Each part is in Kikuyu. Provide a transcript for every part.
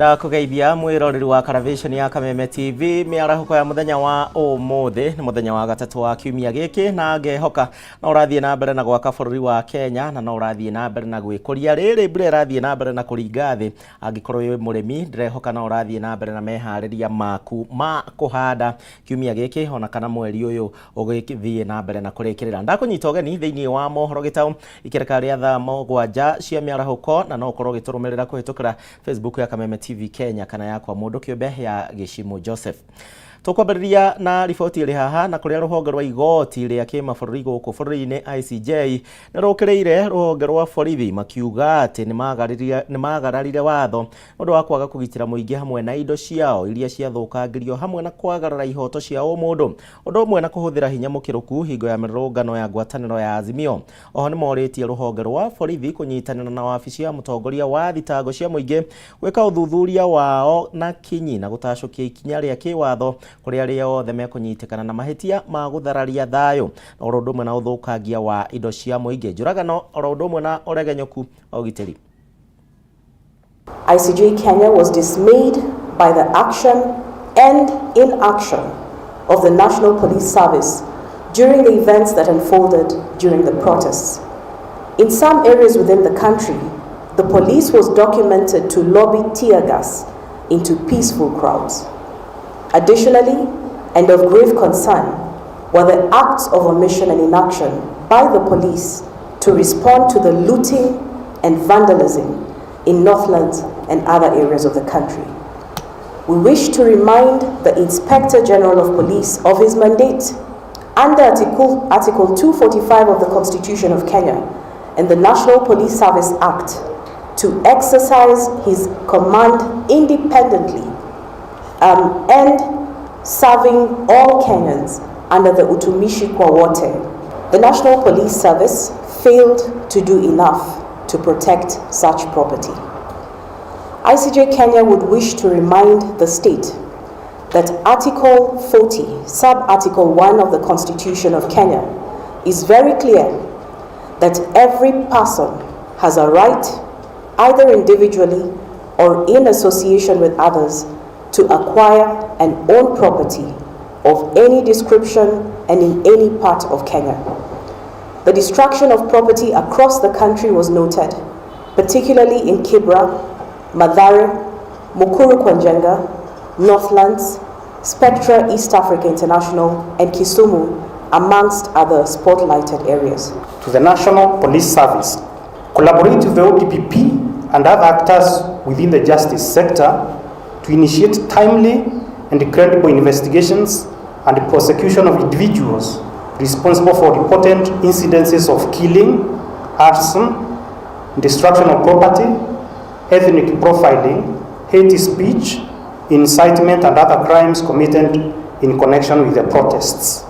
Ndakugeithia mwiroreri wa Caravation ya Kameme TV miarahũko ya muthenya wa umuthi ni muthenya wa gatatu wa kiumia giki na ngehoka no urathie na mbere na gwaka bururi wa Kenya na no urathie na mbere na gwikuria riri mbura irathie na mbere na kuringa thi. Angikorwo wi murimi ndirehoka no urathie na mbere na mehariria maku ma kuhanda kiumia giki ona kana mweri uyu ugithie na mbere na kurikirira. Ndakunyita ugeni thiini wa mohoro gitau ikereka ria thaa mũgwanja cia miarahũko na no ukorwo ugiturumirira kuhitukira Facebook ya Kameme TV Kenya kana yakwa mundu kiumbe ya Gĩcimu Joseph. Tukwambĩrĩria na riboti ĩrĩ haha na kũrĩa rũhonge rwa igoti rĩa kĩmabũrũri gũkũ bũrũri-inĩ ICJ nĩ rũkĩrĩire rũhonge rwa borithi makiuga atĩ nĩ magararire watho ũndũ wa kwaga kũgitĩra mũingĩ hamwe na indo ciao iria ciathũkangirio hamwe na kwagarara ihoto cia ũmũndũ ũndũ ũmwe na kũhũthĩra hinya mũkĩrũku hingo ya mĩrũrũngano ya ngwatanĩro ya Azimio. Oho nĩ morĩtie rũhonge rwa borithi kũnyitanĩra na wabici ya mũtongoria wa thitango cia mũingĩ gwĩka ũthuthuria wao na kinyi na gũtacũkia ikinya rĩa kĩwatho kũrĩ arĩa othe mekũnyitĩkana na mahĩtia ma gũthararia thayũ na oro ũndũ ũmwe na ũthũkangia wa indo cia mũingĩ, njũragano oro ũndũ ũmwe na ũregenyũku wa ũgitĩri. ICJ Kenya was dismayed by the action and inaction of the National Police Service during the events that unfolded during the protests. In some areas within the country, the police was documented to lobby tear gas into peaceful crowds. Additionally, and of grave concern, were the acts of omission and inaction by the police to respond to the looting and vandalism in Northlands and other areas of the country. We wish to remind the Inspector General of Police of his mandate under Article 245 of the Constitution of Kenya and the National Police Service Act to exercise his command independently and serving all Kenyans under the Utumishi kwa Wote. The National Police Service failed to do enough to protect such property. ICJ Kenya would wish to remind the state that Article 40, Sub-Article 1 of the Constitution of Kenya is very clear that every person has a right, either individually or in association with others, to acquire and own property of any description and in any part of Kenya. The destruction of property across the country was noted, particularly in Kibra, Mathare, Mukuru kwa Njenga, Northlands, Spectra East Africa International, and Kisumu, amongst other spotlighted areas. To the National Police Service, collaborate with the ODPP and other actors within the justice sector to initiate timely and credible investigations and prosecution of individuals responsible for reported incidences of killing, arson, destruction of property, ethnic profiling, hate speech, incitement, and other crimes committed in connection with the protests.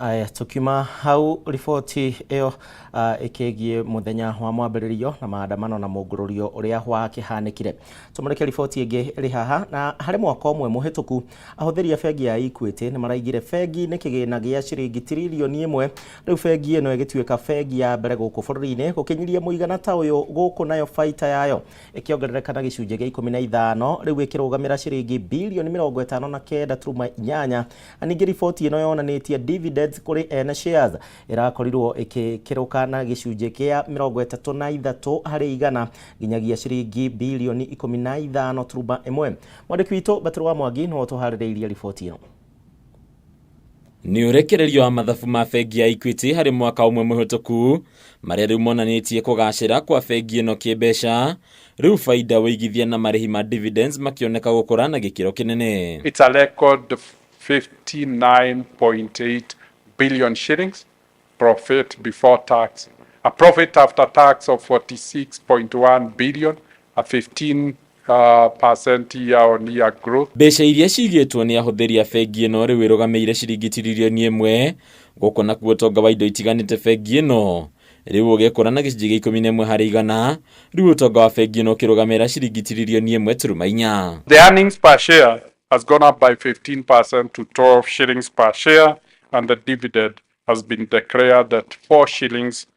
Aya, tukiuma hau riboti ĩyo ĩkĩgiĩ mũthenya wa mwambĩrĩrio na maandamano na mũngũrũrio ũrĩa wakĩhanĩkire, tũmũrĩke riboti ĩngĩ ĩrĩ haha. Na harĩ mwaka ũmwe mũhĩtũku ahũthĩri a bengi ya Equity nĩ maraigire bengi-inĩ kĩgĩna gĩa ciringi tiririoni 1. Rĩu bengi ĩno ĩgĩtuĩka bengi ya mbere gũkũ bũrũri-inĩ gũkĩnyiria mũigana ta ũyũ gũkũ, nayo baita yayo ĩkĩongerereka na gĩcunjĩ gĩa 15, rĩu ĩkĩrũgamĩra ciringi bilioni 59.8. Na ningĩ riboti ĩno yonanĩtie dividends kũrĩ ene shares ĩrakorirwo ĩkĩkĩrũka na gĩcunjĩ kĩa 33% nginyagia ciringi bilioni 15.1. Mwandĩki witũ Batũrũ wa Mwangi nĩwe ũtũharĩrĩirie riboti ĩno. Nĩ ũrekererio wa mathabu ma bengi ya Equity harĩ mwaka ũmwe mũhĩtũku marĩa rĩu monanĩtie kũgacĩra kwa bengi ĩno kĩmbeca, rĩu baida, wĩigithia na marĩhi ma dividends makĩoneka gũkũra na gĩkĩro kĩnene. It's a record 59.8 billion shillings profit before tax, a profit after tax of 46.1 billion, a 15 percent year on year growth. Mbeca iria cigĩtwo nĩ ahũthĩri a bengi ĩno rĩu ĩrũgamĩire ciringi tiririoni 1. Gũkũ nakuo ũtonga wa indo itiganĩte bengi ĩno rĩu ũgĩkũra na gĩcunjĩ gĩa 11%, rĩu ũtonga wa bengi ĩno ũkĩrũgamĩra ciringi tiririoni 1.4. The earnings per share has gone up by 15% to 12 shillings per share, and the dividend has been declared at 4 shillings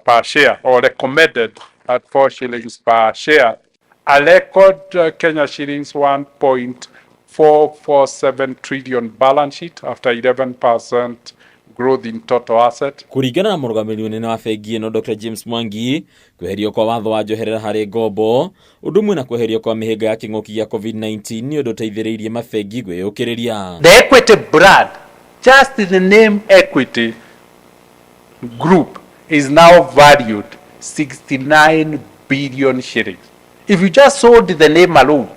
per share, or recommended at 4 shillings per share. A record Kenya shillings 1.447 trillion balance sheet after 11% growth in total asset. Kũringana na mũrũgamĩrĩri mũnene wa bengi ĩno Dr James Mwangi, kweherio kwa watho wa njoherera harĩ ngombo ũndũ ũmwe na kweherio kwa mĩhĩnga ya kĩng'ũki gĩa COVID-19 nĩ ũndũ ũteithĩrĩirie mabengi gwĩyũkĩrĩria. The Equity brand, just the name Equity Group, is now valued 69 billion shillings. If you just sold the name alone,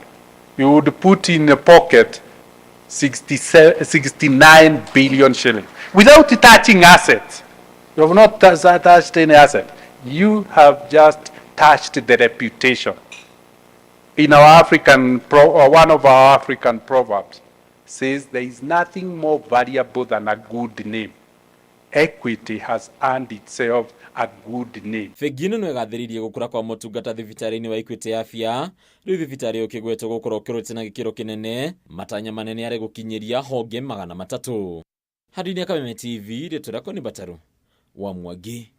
you would put in a pocket 67, 69 billion shillings without touching assets. You have not touched any asset. You have just touched the reputation. In our African, one of our African proverbs says there is nothing more valuable than a good name. Equity has earned itself a good name. Bengi ĩno no ĩgathĩrĩirie gũkũra kwa motungata thibitarĩ-inĩ wa Equity Afya. Rĩu thibitarĩ ũkĩgwetwo gũkorwo ũkĩrũte na gĩkĩro kĩnene, matanya manene arĩ gũkinyĩria honge 300. Handũ-inĩ ya Kameme TV, rĩtwa rĩakwa nĩ Mbataru wa Mwangi.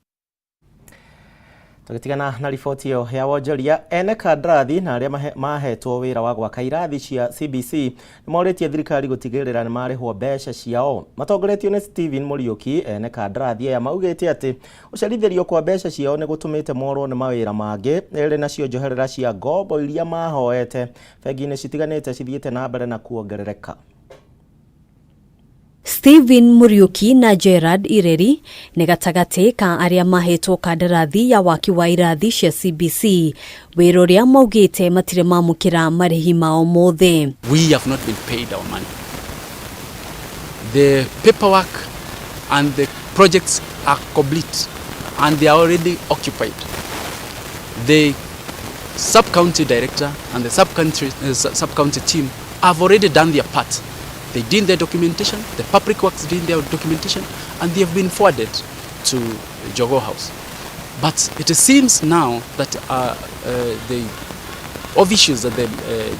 Tũgĩtigana na riboti ĩyo ya wonjoria, ene kandarathi na arĩa mahetwo wĩra wa gwaka irathi cia CBC nĩ morĩtie thirikari gũtigĩrĩra nĩ marĩhwo mbeca ciao. Matongoretio nĩ Stephen Mũriũki, ene kandarathi aya maugĩte atĩ gũcerithĩrio kwa mbeca ciao nĩ gũtũmĩte morwo nĩ mawĩra mangĩ, ĩrĩ nacio njoherera cia ngombo iria mahoete bengi-inĩ citiganĩte cithiĩte na mbere na kuongerereka. Stephen Muriuki na Gerard Ireri nĩ gatagatĩ ka arĩa mahetwo kandarathi ya waki wa irathi cia CBC, wĩra ũrĩa maugĩte matirĩ mamũkĩra marĩhi mao mothe. We have not been paid our money. The paperwork and the projects are complete and they are already occupied. The sub-county director and the sub-county team have already done their part. They did their documentation, the public works did their documentation, and they have been forwarded to Jogoo House. But it seems now that the officials at the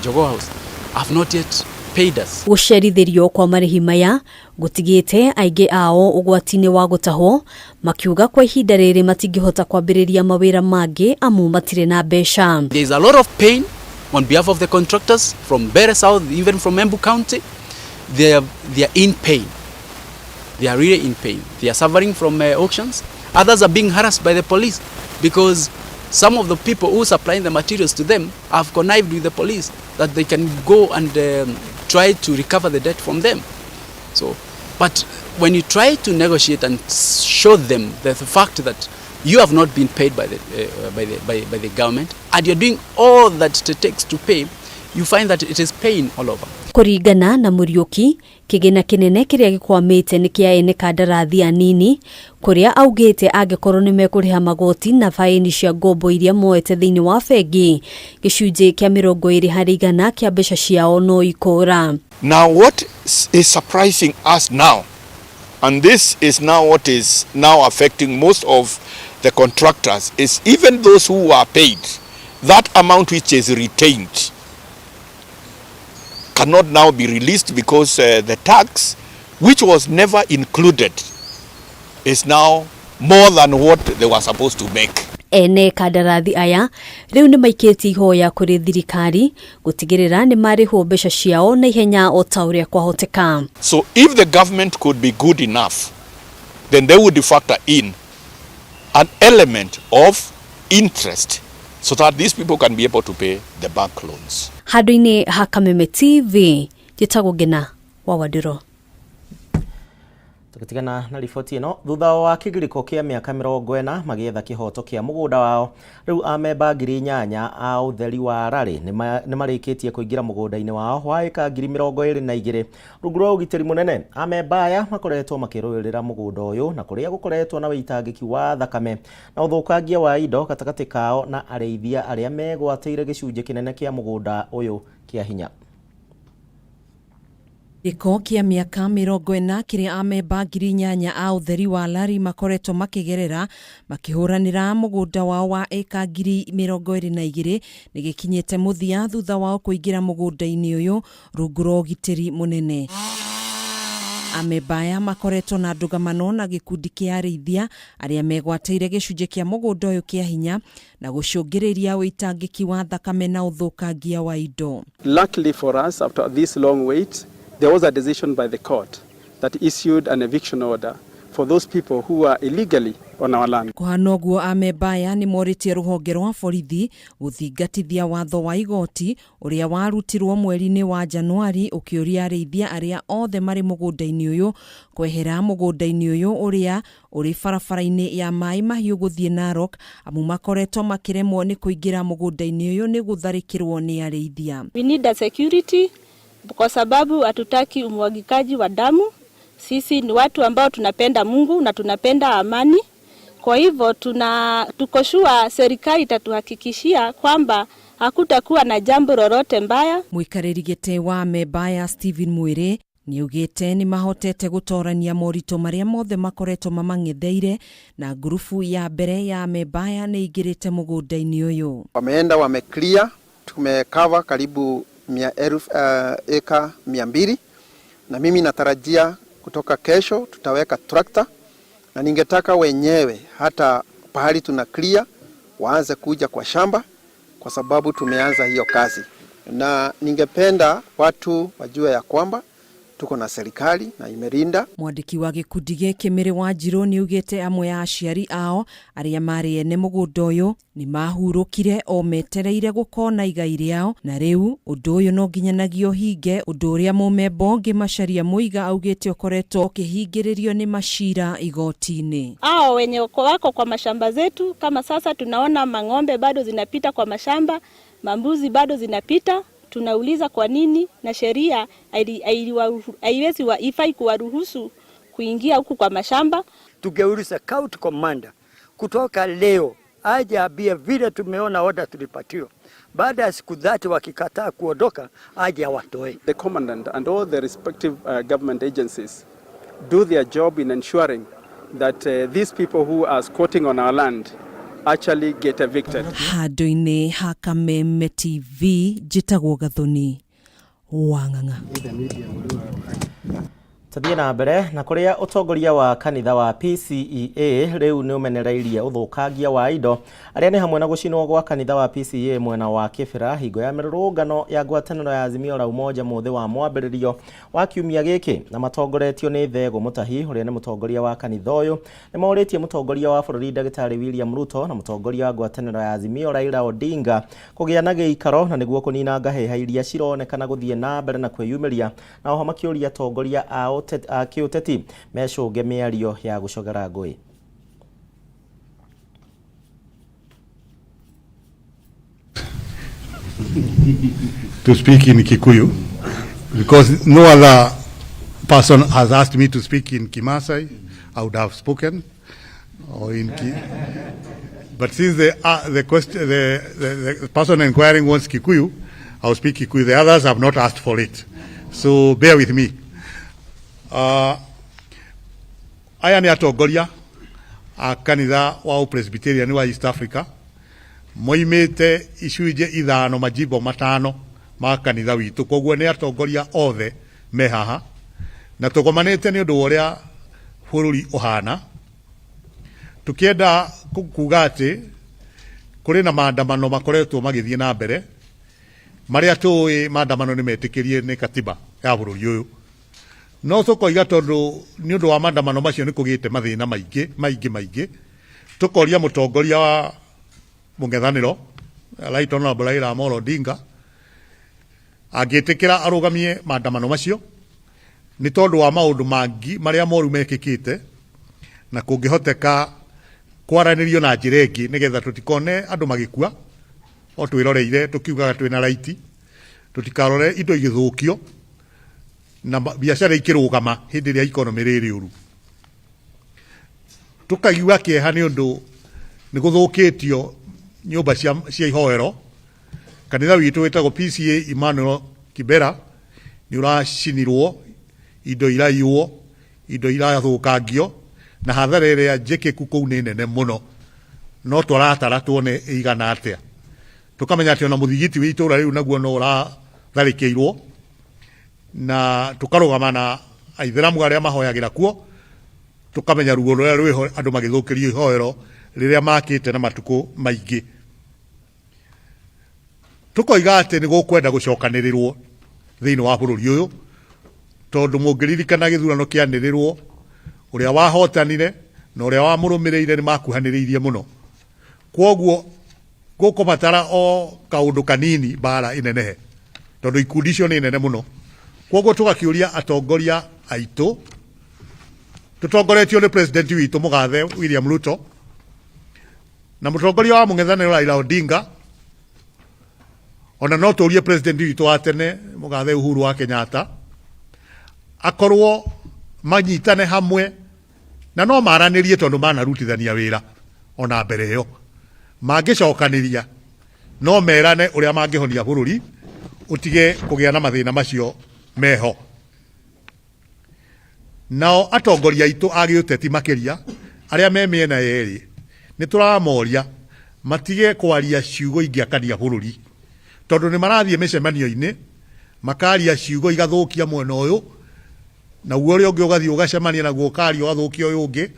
Jogoo House have not yet paid us. Gũcerithĩrio kwa marĩhi maya gũtigĩte aingĩ ao ũgwati-inĩ wa gũtahwo, makiuga kwa ihinda rĩrĩ matingĩhota kwambĩrĩria mawĩra mangĩ amu matirĩ na mbeca. There is a lot of pain on behalf of the contractors from Mbeere South, even from Embu County. They are in pain. They are really in pain. They are suffering from auctions. Others are being harassed by the police because some of the people who supplying the materials to them have connived with the police that they can go and try to recover the debt from them. So, but when you try to negotiate and show them the fact that you have not been paid by the government and you're doing all that it takes to pay, you find that it is pain all over. Kũringana na Mũriũki, kĩgĩna kĩnene kĩrĩa gĩkwamĩte nĩ kĩa ene kandarathi anini, kũrĩa augĩte angĩkorwo nĩ mekũrĩha magoti na baĩni cia ngombo iria moete thĩinĩ wa bengi, gĩcunjĩ kĩa 20% kĩa mbeca ciao no ikũra. Now what is surprising us now, and this is now what is now affecting most of the contractors, is even those who are paid, that amount which is retained cannot now be released because the tax, which was never included, is now more than what they were supposed to make. Ene kandarathi aya rĩu nĩ maikĩtie ihoya kũrĩ thirikari gũtigĩrĩra nĩ marĩhwo mbeca ciao na ihenya o ta ũrĩa kwahoteka. So if the government could be good enough, then they would factor in an element of interest so that these people can be able to pay the bank loans. Handũ-inĩ ha Kameme TV, njĩtagwo Ngina wa Wandĩro. Tũgĩtigana na riboti ĩno, thutha wa kĩgirĩko kĩa mĩaka 40 magĩetha kĩhoto kĩa mũgũnda wao, rĩu amemba 8,000 a ũtheri wa Rari nĩ marĩkĩtie kũingĩra mũgũnda-inĩ wao wa ĩka 22,000 rungu rwa ũgitĩri mũnene. Amemba aya makoretwo makĩrũĩrĩra mũgũnda ũyũ na kũrĩa gũkoretwo na wĩitangĩki wa thakame na ũthũkangia wa indo gatagatĩ kao na arĩithia arĩa megwatĩire gĩcunjĩ kĩnene kĩa mũgũnda ũyũ kĩa hinya. Gĩko kĩa mĩaka 40 kĩrĩa amemba 8,000 a ũtheri wa Lari makoretwo makĩgerera makĩhũranĩra mũgũnda wao wa ĩka 22,000 nĩ gĩkinyĩte mũthia thutha wao kũingĩra mũgũnda-inĩ ũyũ rungu rwa ũgitĩri mũnene. Amemba aya makoretwo na ndũgamano na gĩkundi kĩa arĩithia arĩa megwatĩire gĩcunjĩ kĩa mũgũnda ũyũ kĩa hinya na gũcũngĩrĩria ũitangĩki wa thakame na ũthũkangia wa indo. Luckily for us, after this long wait, there was a decision by the court that issued an eviction order for those people who are illegally on our land. Kũhana ũguo amemba aya nĩ morĩtie rũhonge rwa borithi gũthingatithia watho wa igoti ũrĩa warutirwo mweri-inĩ wa Januari ũkĩũria arĩithia arĩa othe marĩ mũgũnda-inĩ ũyũ kwehera mũgũnda-inĩ ũyũ ũrĩa ũrĩ barabara-inĩ ya Maĩ Mahiũ gũthiĩ Narok amu makoretwo makĩremwo nĩ kũingĩra mũgũnda-inĩ ũyũ nĩ gũtharĩkĩrwo nĩ arĩithia. We need a security kwa sababu hatutaki umwagikaji wa damu. Sisi ni watu ambao tunapenda Mungu na tunapenda amani. Kwa hivyo tuko sure serikali itatuhakikishia kwamba hakutakuwa na jambo lolote mbaya. Mũikarĩri gĩtĩ wa amemba aya Stephen Mwĩrĩ nĩaugĩte nĩ mahotete gũtorania moritũ marĩa mothe makoretwo mamang'etheire na ngurubu ya mbere ya amemba aya nĩ ĩingĩrĩte mũgũnda-inĩ ũyũ. Wameenda wameclear, tumecover karibu eka 200 na mimi natarajia kutoka kesho tutaweka tractor, na ningetaka wenyewe hata pahali tuna clear waanze kuja kwa shamba, kwa sababu tumeanza hiyo kazi, na ningependa watu wajue ya kwamba tuko na serikali na imerinda. Mwandĩki wa gĩkundi gĩkĩ Mĩrĩ Wanjirũ nĩaugĩte amwe a aciari ao arĩa marĩ ene mũgũnda ũyũ nĩ mahurũkire o metereire gũkona igai rĩao na rĩu ũndũ ũyũ no nginyanagia ũhinge, ũndũ ũrĩa mũmemba ũngĩ Macharia Mũiga augĩte ũkoretwo ũkĩhingĩrĩrio nĩ macira igoti-inĩ. Hao wenye wako kwa mashamba zetu, kama sasa tunaona mang'ombe bado zinapita kwa mashamba, mambuzi bado zinapita. Tunauliza kwa nini, na sheria haiwezi ifai kuwaruhusu kuingia huku kwa mashamba. Tugeuliza county commander kutoka leo aje abie vile tumeona order tulipatiwa. Baada ya siku 30 wakikataa kuondoka, aje awatoe. The commandant and all the respective government agencies do their job in ensuring that these people who are squatting on our land actually get evicted. Handũ-inĩ ha Kameme TV njĩtagwo Gathoni Wang'ang'a. Tuthiĩ na mbere na kũrĩa ũtongoria wa kanitha wa PCEA rĩu nĩ ũmenereirie ũthũkangia wa indo arĩa nĩ hamwe na gũcinwo gwa kanitha wa PCEA mwena wa Kĩbĩra hingo ya mĩrũrũngano ya ngwatanĩro ya Azimio la Umoja mũthĩ wa mwambĩrĩrio wa kiumia gĩkĩ, na matongoretio nĩ Thegũ Mũtahi ũrĩa nĩ mũtongoria wa kanitha ũyũ. Nĩ morĩtie mũtongoria wa bũrũri Ndagĩtarĩ William Ruto na mũtongoria wa ngwatanĩro ya Azimio Raila Odinga kũgĩa na gĩikaro na nĩguo kũnina ngahĩha iria cironekana gũthiĩ na mbere na kwĩyumĩria, na oho makĩũria atongoria a kĩũteti mecũnge mĩario ya gũcogera ngũĩ. To speak in Kikuyu, because no other person has asked me to speak in Kimasai. I would have spoken, or in Ki but since the person inquiring wants Kikuyu, I'll speak Kikuyu. The others have not asked for it, so bear with me. Aya nĩ atongoria a kanitha wa Presbyterian wa East Africa moimĩte icunjĩ 5 majimbo 5 ma kanitha witũ, koguo nĩ atongoria othe me haha na tũgomanĩte nĩ ũndũ wa ũrĩa bũrũri ũhana, tũkĩenda kuga atĩ kũrĩ na maandamano makoretwo magĩthiĩ na mbere marĩa tũĩ maandamano nĩ metĩkĩrie nĩ katiba ya bũrũri ũyũ, no tũkoiga tondũ nĩ ũndũ wa maandamano macio nĩ kũgĩte mathĩna maingĩ maingĩ maingĩ, tũkoria mũtongoria wa mũng'ethanĩro Right Honorable Raila Amolo Odinga angĩtĩkĩra arũgamie maandamano macio nĩ tondũ wa maũndũ mangi marĩa moru mekĩkĩte, na kũngĩhoteka kwaranĩrio na njĩra ĩngĩ nĩgetha tũtikone andũ magĩkua o twĩroreire tũkiugaga twĩna raiti, tũtikarore indo igĩthũkio na biacara ikĩrũgama hĩndĩ ĩrĩa economy rĩrĩ ũru. Tũkaigua kĩeha nĩ ũndũ nĩ gũthũkĩtio nyũmba cia ihoero. Kanitha witũ wĩtagwo PCA Emmanuel Kibera nĩ ũracinirwo, indo iraiywo, indo irathũkangio, na hathara ĩrĩa njĩkĩku kũu nĩ nene mũno, no tũratara tuone ĩigana atĩa. Tũkamenya atĩ ona mũthigiti wĩ itũũra rĩu naguo no ũratharĩkĩirwo, na tũkarũgama na Aithĩramu arĩa mahoyagĩra kuo, tũkamenya ruo rũrĩa rwĩho andũ magĩthũkĩrio ihoero rĩrĩa makĩte na matukũ maingĩ. Tũkoiga atĩ nĩ gũkwenda gũcokanĩrĩrwo thĩinĩ wa bũrũri ũyũ, tondũ mũngĩririkana gĩthurano kĩanĩrĩrwo, ũrĩa wahotanire na ũrĩa wamũrũmĩrĩire nĩ makuhanĩrĩirie mũno. Kwoguo gũkũbatara o kaũndũ kanini mbara ĩnenehe, tondũ ikundi icio nĩ nene mũno. Kwoguo tũgakĩũria atongoria aitũ, tũtongoretio nĩ president witũ mũgathe William Ruto na mũtongoria wa mũng'ethanĩro Raila Odinga, ona no tũrie president witũ wa tene mũgathe Uhuru wa Kenyatta, akorwo manyitane hamwe na no maranĩrie tondũ manarutithania wĩra ona mbere ĩyo. Mangĩcokanĩria no merane ũrĩa mangĩhonia bũrũri ũtige kũgĩa na mathĩna macio meho. Nao atongoria aitũ a gĩũteti makĩria arĩa me mĩena yerĩ nĩ tũramoria matige kwaria ciugo ingĩakania bũrũri, tondũ nĩ marathiĩ mĩcemanio-inĩ makaria ciugo igathũkia mwena ũyũ, naguo ũrĩa ũngĩ ũgathiĩ ũgacemania naguo ũkaria ũgathũkia ũyũ ũngĩ.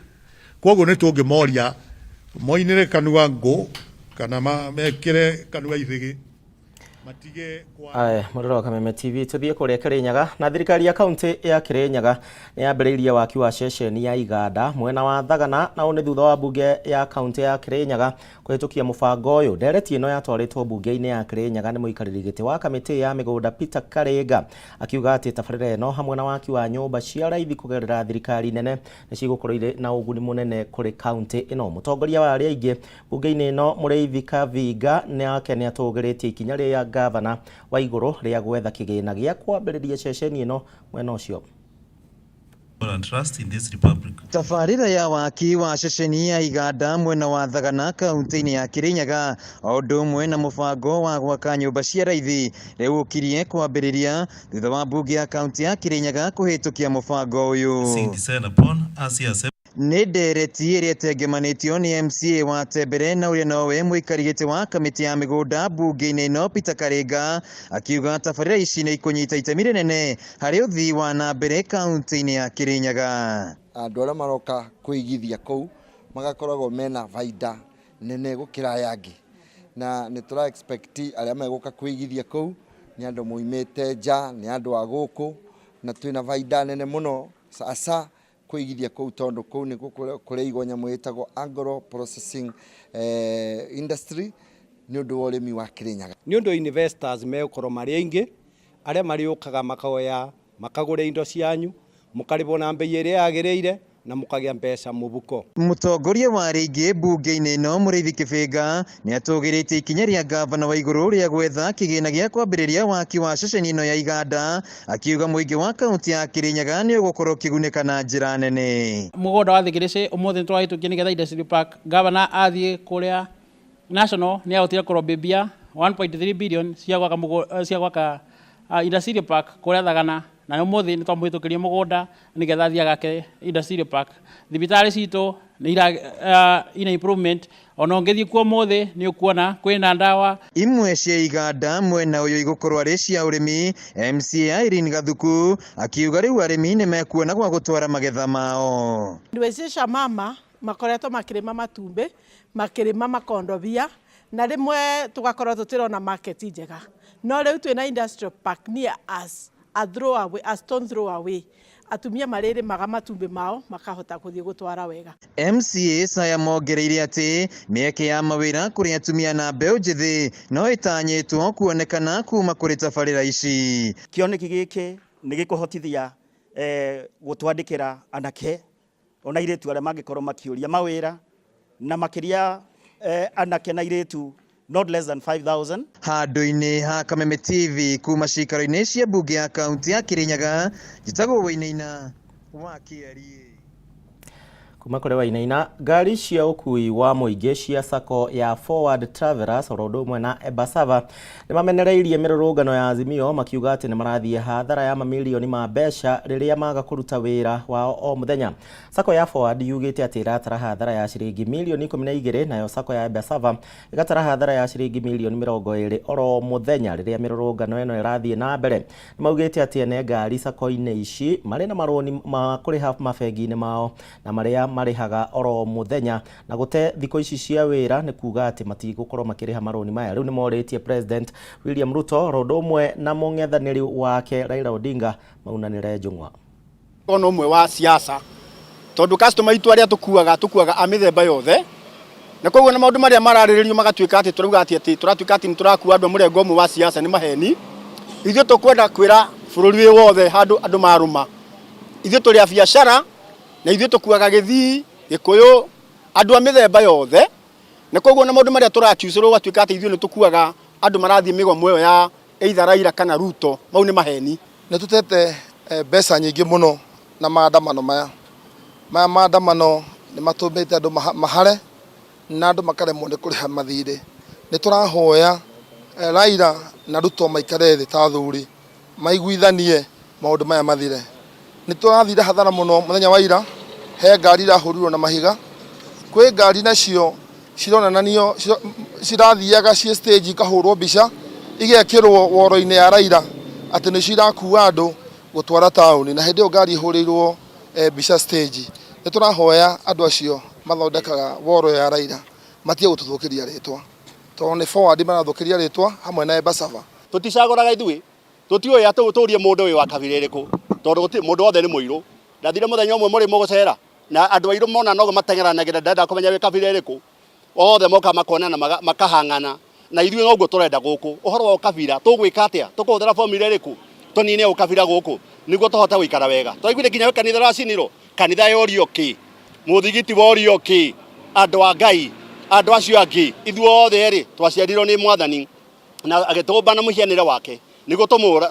Kwoguo nĩ tũngĩmoria moinĩre kanua ngũ kana mekĩre kanua ithĩgĩ matige kwa Aya, mũrora wa Kameme TV, tũthiĩ kũrĩa Kĩrĩnyaga. Na thirikari ya kaunti ya Kĩrĩnyaga nĩ yambĩrĩirie waki wa ceceni ya iganda mwena wa Thagana, na ũũ nĩ thutha wa mbunge ya kaunti ya Kĩrĩnyaga kũhĩtũkia mũbango ũyũ. Ndereti ĩno yatwarĩtwo mbunge-inĩ ya Kĩrĩnyaga nĩ mũikarĩri gĩtĩ wa kamĩtĩ ya mĩgũnda Peter Karinga, akiuga atĩ tabarĩra ĩno hamwe na waki wa nyũmba cia raithi kũgerera thirikari nene nĩ cigũkorwo irĩ na ũguni mũnene kũrĩ kaunti ĩno. Mũtongoria wa arĩa aingĩ mbunge-inĩ ĩno Mũrĩithi Kavinga nake nĩ atũgĩrĩtie ikinya rĩa ngavana wa igũrũ rĩa gwetha kĩgĩna gĩa kwambĩrĩria ceceni ĩno mwena ũcio. And trust in this republic. Tabarĩra ya waki wa ceceni ya iganda mwena wa Thagana kaunti-inĩ ya Kĩrĩnyaga o ũndũ ũmwe na mũbango wa gwaka nyũmba cia raithi rĩu ũkirie kwambĩrĩria thutha wa mbunge ya kaunti ya Kĩrĩnyaga kũhĩtũkia mũbango ũyũ. Seeing decide upon as he accepted. Nĩ ndereti ĩrĩa ĩtengemanĩtio nĩ MCA wa Tembere na ũrĩa nowe mũikari gĩtĩ wa kamĩtĩ ya mĩgũnda mbunge-inĩ ĩno Peter Karinga akiuga tabarĩra ici nĩ ikũnyita itemi rĩnene harĩ ũthii wa na mbere kaunti-inĩ ya Kĩrĩnyaga. Andũ arĩa maroka kwĩigithia kũu magakoragwo mena baida nene gũkĩra aya angĩ, na nĩ tũra expect arĩa megũka kwĩigithia kũu nĩ andũ moimĩte nja, nĩ andũ a gũkũ, na twĩna baida nene mũno asa kwĩigithia kũu, tondũ kũu nĩkuo kũraigwo nyamũ ĩtagwo agro processing industry nĩ ũndũ wa ũrĩmi wa Kĩrĩnyaga. Nĩ ũndũ investors megũkorwo marĩ aingĩ arĩa marĩũkaga makoya makagũra indo cianyu, mũkarĩhwo na mbei ĩrĩa yagĩrĩire na mũkagĩa mbeca mũbuko. Mũtongoria wa rĩngĩ mbunge-inĩ ĩno Mũrĩithi Kĩbĩnga nĩ atũgĩrĩtie ikinya rĩa ngavana wa igũrũ rĩa gwetha kĩgĩna gĩa kwambĩrĩria waki wa ceceni ĩno ya iganda, akiuga mũingĩ wa kaunti ya Kĩrĩnyaga nĩ ũgũkorwo ũkĩgunĩka na njĩra nene. Mũgũnda wa Thigirĩcĩ ũmũthĩ nĩ tũrahĩtũkia nĩgetha industry park, ngavana athiĩ kũrĩa national nĩ ahotire kũrobĩbia 1.3 billion cia gwaka cia gwaka industrial park kũrĩa Thagana, na ũmũthĩ nĩ twamũhĩtũkĩria mũgũnda nĩgetha athiĩ agake industrial park. Thibitarĩ citũ nĩ ina improvement, ona ũngĩthiĩ kuo ũmũthĩ nĩ ũkuona kwĩna ndawa. Imwe cia iganda mwena ũyũ igũkorwo arĩ cia ũrĩmi, MCA Irene Gathuku akiuga rĩu arĩmi nĩ mekuona gwa gũtwara magetha mao. Wezesha mama makoretwo makĩrĩma matumbĩ, makĩrĩma makondobia, na rĩmwe tũgakorwo tũtirona market njega. No rĩu twĩna industrial park near us, a throw away, a stone throw away. Atumia marĩrĩmaga matumbĩ mao makahota gũthiĩ gũtwara wega. MCA Saya mongereire atĩ mĩeke ya mawĩra kũrĩ atumia na mbeũ njĩthĩ no ĩtanyĩtwo kuonekana kuma kũrĩ tabarĩra ici. Kĩoneki gĩkĩ nĩ gĩkũhotithia gũtwandĩkĩra anake ona airĩtu arĩa mangĩkorwo makĩũria mawĩra, na makĩria anake na airĩtu not less than 5,000. Handũ-inĩ ha Kameme TV kuma cikaro-inĩ cia mbunge ya kaunti ya Kĩrĩnyaga, njĩtagwo Wainaina wa KRA. Kuma kũrĩ Wainaina, ngari cia ũkui wa mũingĩ cia sacco ya Forward Travelers oro ũndũ ũmwe na Embasava nĩ mamenereirie mĩrũrũngano ya Azimio makiuga atĩ nĩ marathiĩ hathara ya mamirioni ma mbeca rĩrĩa maga kũruta wĩra wao o mũthenya. Sacco ya Forward yugĩte atĩ ĩratara hathara ya ciringi mirioni 12 nayo sacco ya Embasava ĩgatara hathara ya ciringi mirioni 20 oro mũthenya rĩrĩa mĩrũrũngano ĩno ĩrathiĩ na mbere. Nĩ maugĩte atĩ ene ngari sacco-inĩ ici marĩ na marũni ma kũrĩha mabengi-inĩ mao na marĩa marĩhaga oro mũthenya na gũte thikũ ici cia wĩra nĩ kuga atĩ matigũkorwo makĩrĩha marũni maya. Rĩu nĩ morĩtie President William Ruto oro ũndũ ũmwe na mũng'ethanĩri wake Raila Odinga maunanĩre njũng'wa. Ona ũmwe wa siasa tondũ customer itũ arĩa tũkuaga tũkuaga a mĩthemba yothe na koguo na maũndũ marĩa mararĩrĩrio magatuĩka atĩ tũrauga atĩ atĩ tũratuĩka atĩ nĩ tũrakua andũ a mũrengo ũmwe wa siasa nĩ maheni. Ithuĩ tũkwenda kwĩra bũrũri wĩ wothe handũ andũ marũma, ithuĩ tũrĩ a biacara na ithuĩ tũkuaga Gĩthii, Gĩkũyũ, andũ a mĩthemba yothe na koguo na maũndũ marĩa tũrakiucũrwo gũgatuĩka atĩ ithuĩ nĩ tũkuaga andũ marathiĩ mĩgomo ĩyo ya either Raila kana Ruto, mau nĩ maheni. Nĩ tũtete mbeca nyingĩ mũno na maandamano maya. Maya maandamano nĩ matũmĩte andũ mahare na andũ makaremwo nĩ kũrĩha mathirĩ. Nĩ tũrahoya Raila na Ruto maikare thĩ ta athuri maiguithanie maũndũ maya mathire. Nĩ tũrathire hathara mũno mũthenya wa ira, he ngari irahũrirwo na mahiga, kwĩ ngari nacio cironananio cirathiaga ciĩ stage ikahũrwo mbica igekĩrwo woro-inĩ ya Raila atĩ nĩcio irakua andũ gũtwara taũni, na hĩndĩ ĩyo ngari ĩhũrĩirwo mbica stage. Nĩ tũrahoya andũ acio mathondekaga woro ya Raila matige gũtũthũkĩria rĩtwa, tondũ nĩ Forward marathũkĩria rĩtwa hamwe na Embasava. Tũticagũraga ithuĩ, tũtiũĩ atĩ tũrie mũndũ wĩ wa kabira ĩrĩkũ, tondũ gũtirĩ mũndũ wothe nĩ mũirũ. Ndathire mũthenya ũmwe mũrĩmo gũcera, na andũ airũ mona noguo mateng'eranagĩra, ndendaga kũmenya wĩ kabira ĩrĩkũ. Othe moka makonana makahang'ana, na ithuĩ noguo tũrenda gũkũ. Ũhoro wa ũkabira, tũgwĩka atĩa? Tũkũhũthĩra formula ĩrĩkũ? Tũnine ũkabira gũkũ, nĩguo tũhote gũikara wega. Twaiguire nginya kanitha ũracinirwo, kanitha yorio kĩ? Mũthigiti worio kĩ? Andũ a Ngai, andũ acio angĩ, ithuothe rĩ, twaciarirwo nĩ Mwathani na agĩtũmba na mũhianĩre wake nĩguo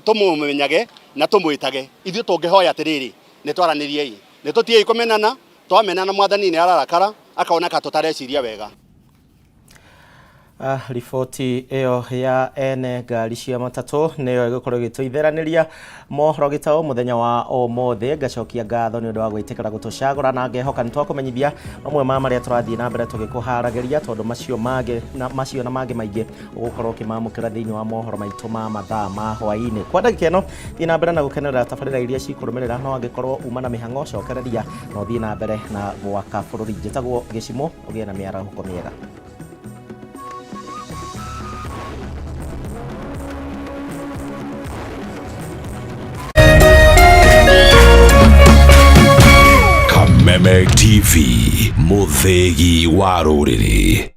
tũmũmenyage na tũmwĩtage. Ithuĩ tũngĩhoya atĩrĩrĩ, nĩ twaranĩriei, nĩ tũtigei kũmenana, twamenana Mwathani nĩ ararakara akona ka tũtareciria wega. Riboti ĩyo ya ene ngari cia matatũ nĩyo ĩgũkorwo ĩgĩtũitheranĩria mohoro gĩtaũ mũthenya wa ũmũthĩ. Ngacokia ngatho nĩ ũndũ wa gwĩtĩkĩra gũtũcagũra na ngehoka nĩ twakũmenyithia mamwe ma marĩa tũrathiĩ na mbere tũgĩkũharagĩria, tondũ macio mangĩ na macio na mangĩ maingĩ ũgũkorwo ũkĩmamũkĩra thĩinĩ wa mohoro maitũ ma mathaa ma hwaĩ-inĩ. Kwa ndagĩka ĩno thiĩ na mbere na gũkenerera tabarĩra iria cikũrũmĩrĩra, no angĩkorwo uma na mĩhang'o cokereria na ũthiĩ na mbere na gwaka bũrũri. Njĩtagwo Gĩcimũ, ũgĩe na mĩarahũko mĩega. Kameme TV, mũthĩgi wa rũrĩrĩ.